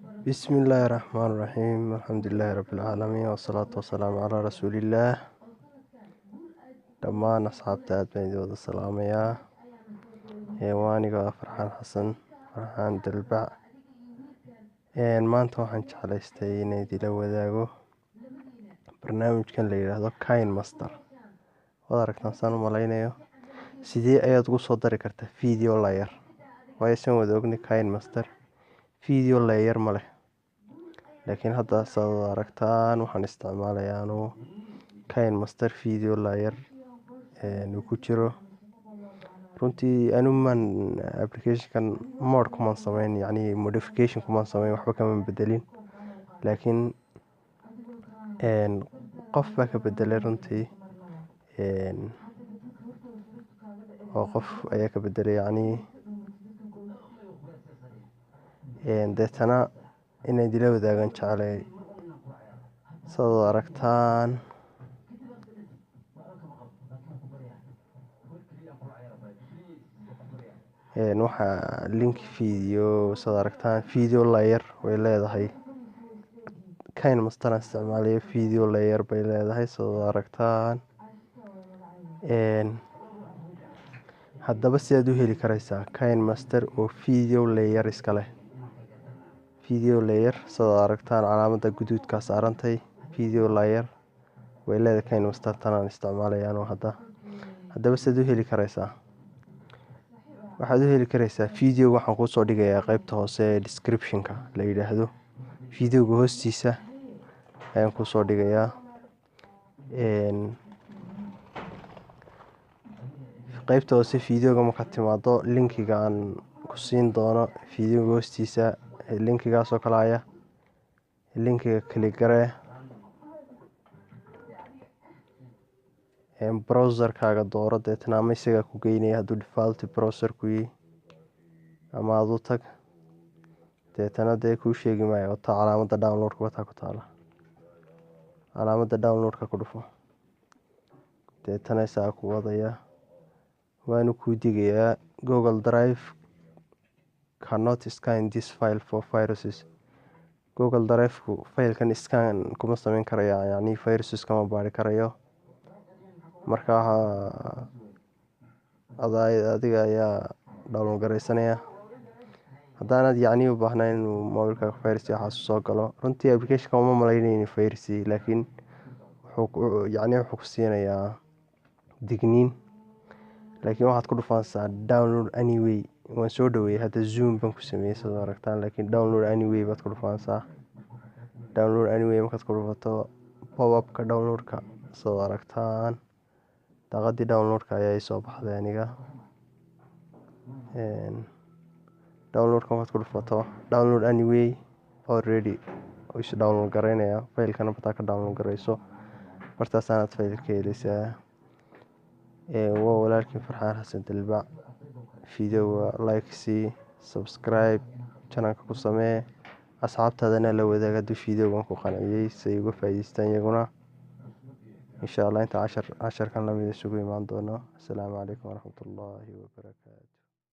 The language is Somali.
Bismillaahi Raxmaani Raxiim. Alxamdulilaahi Rabbil Caalamiin, wasalaatu wasalaamu calaa rasuulillaah. Dhammaan asxaabta aad baan idin wada salaamayaa. Waa anigoo ah Farxaan Xasan Farxaan Dalbac. Maanta waxaan jeclaystay inaan idila wadaago barnaamijkan la yidhaahdo KineMaster. Waad aragtaan saan u malaynayo. Sidee ayaad ugu soo dari kartaa video layer? Waayo, san wada ogni, KineMaster video layer ma leh, laakiin hadda saad wada aragtaan waxaan isticmaalayaa anuu KineMaster video layer uu ku jiro. Runtii anuman applicationkan mod kumaan sameyn, yacni modification kumaan sameyn, waxba kama bedelin, laakiin qof baa ka bedelay runtii, oo qof ayaa ka bedelay, yacni deetana inay idila wadaagaan jecelay. Saad wada aragtaan, waxaa link video. Saad aragtaan, video layer way leedahay. KineMaster aan isticmaalayo video layer bay leedahay, saad wada aragtaan. Haddaba sidaad u heli kareysaa KineMaster oo video layer iska leh? Video layer, sidaad aragtaan, calaamada guduudkaa saarantay, video layer way leedahay KineMaster tan aan isticmaalaya anuu hadda. Haddaba sidaad u heli kareysaa? Waxaad u heli kareysaa videoga waxaan kuusoo dhigayaa qeybta hoose ee description-ka la yidhaahdo. Videoga hoostiisa ayaan kusoo dhigayaa. Qeybta hoose videoga markaad timaado, linkiga aan ku siin doono videoga hoostiisa, linkigaasoo kale aya, linkiga click garee, browserkaaga dooro, deetana ama isagaa ku geynaya hadduu default browser ku yahay, ama aad u tag, deetana dee kuu sheegi maayo. Wataa calaamada downloadka, wataa ku taala calaamada downloadka, ku dhufo, deetana isagaa ku wadaya. Waanu kuu digayaa: "Google Drive cannot scan this file for viruses." Google Drive-ku faylkan scan kuma sameyn karaya, yacni viruses kama baari karayo. Marka adiga ayaa download gareysanaya haddaanad yacni u baahnayn inuu mobilkaaga virus iyo waxaas soo galo. Runtii applicationka uma malaynaya inuu virus yahay, laakiin wuxuu yacni wuxuu ku siinayaa digniin. Laakiin waxaad ku dhufanaysaa download anyway. Waan soo dhaweeyey hadda, zoom baan ku sameeyey sidaad aragtaan, laakiin download anyway baad ku dhufanaysaa. Download anyway markaad ku dhufato, pop upka downloadka, sidaad aragtaan, daaqadii downloadka ayaa ii soo baxday aniga. Downloadka markaad ku dhufato download anyway, already is download garaynaya faylkana. Bataa ka download garayso, bartaasaanaad fayl ka heleysaa. Waa walaalkiin Farxaan Xasan Dalbac. Videoga like sii, subscribe channelka ku samee, asxaabtaadana la wadaag hadduu videogan ku qanciyey, si ay uga faa'iideystaan iyaguna, insha Allah. Inta cashar casharkan lamid isugu imaan doono, asalaamu calaykum waraxmatullaahi wabarakaatu.